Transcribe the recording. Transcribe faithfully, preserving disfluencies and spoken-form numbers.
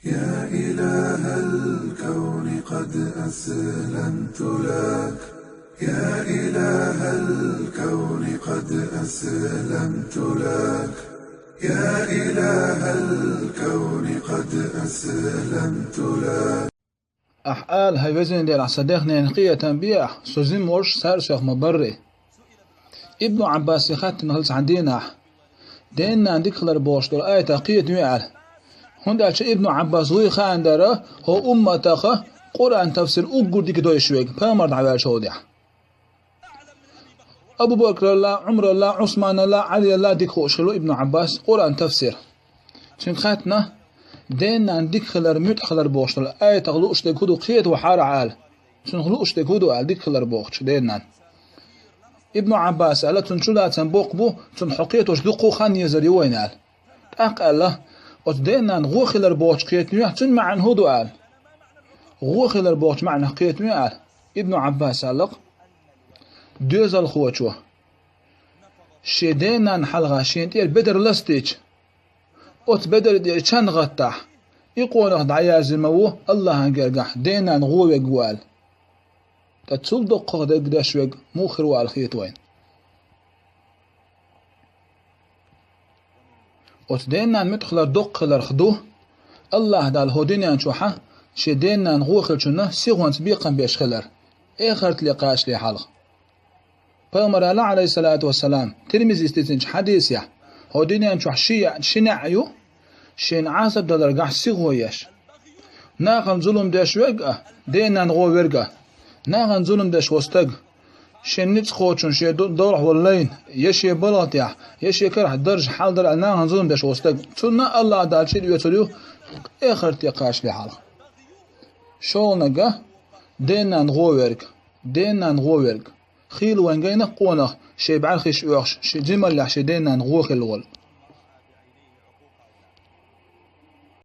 يا إله الكون قد أسلمت لك، يا إله الكون قد أسلمت لك، يا إله الكون قد أسلمت لك. Ахь ала, хӀай везан Дела, са дехнена къинхетам бе ахь, со зиморш сарсех ма барри. Ибну Ӏаббасе хаьттина хилла цхьан дийнахь, ден-нана дика хилар бохуш долу аятах кхетаве аьлла. ХӀунда аьлча Ибну Ӏаббас вуй хаьа дара, хӀо умматаха Къуръан тафсир уггар дика дойуш верг, пайхамар дӀаваьллачул тӀаьхьа. Абу-Бакралла, Ӏумаралла, Ӏусманалла, Ӏалиялла дика хууш хилла Ибну Ӏаббас Къуръан тафсир. Цуьнга хаьттина, ден-нана дика хилар, муьтӀахь хилар бохуш долу аятах лууш дерг хӀун ду, кхетавахьара ахь ала. Цунах лууш дерг хӀун ду ала, дика хилар бохучу ден-нана. Ибну Ӏаббас аьлла, цунна чулацам боккха бу, цунах хьо кхетош дуккха а хан езар ю вайна ала. ТӀаккха аьлла, оцу ден-нана гӀо хилар бохучу кхетавехь, цуьнан маьӀна хӀун ду ала. ГӀо хилар бохучу маьӀнах кхетаве ала. Ибну Ӏаббас аьлла-кх, доьзалхочо шен ден-нанна хьалха шена тӀера бедар ластийча, оцу бедар тӀера чан гӀаттахь, и къонах дӀаяздина ма ву Аллахьан гергахь, ден-нана гӀо верг ву аьлла. Ткъа цул доккхах дерг деш верг муха хир ву ала хета вайна. Оцу ден-нана муьтӀахь хилар доккха хиларх ду, Аллахь Дала хӀо дуьнен чохьа шен ден-нана гӀо хиллачунна сихонца бекхам беш хилар, эхартале кхачале хьалха. Пайхамара аьлла, Ӏалайхиссалату вассалам, Тирмизис дийцинчу хьадисехь, хӀо дуьнен чохь ши яа, ши неӀ ю, шена Ӏазап даларгахь сихо еш. Нахана зулам деш верг а, ден-нана гӀо верг а. Нахана зулам деш волу стаг, шен ницкъахочун шен ду-, долахь волу лайна, я шен балгӀатехь, я шен карахь даржехь хьал дара аьлла нахана зулам деш волу стаг, цунна Аллахь Дала чӀир оьцур ю эхартале кхачале хьалха. ШолгӀаниг а, ден-нана гӀо верг, ден-нана гӀо верг. Хийла вайн гайна къонах, шен бӀаьрхиш оьхуш, шен жималлехь шен ден-нана гӀо хилла волу.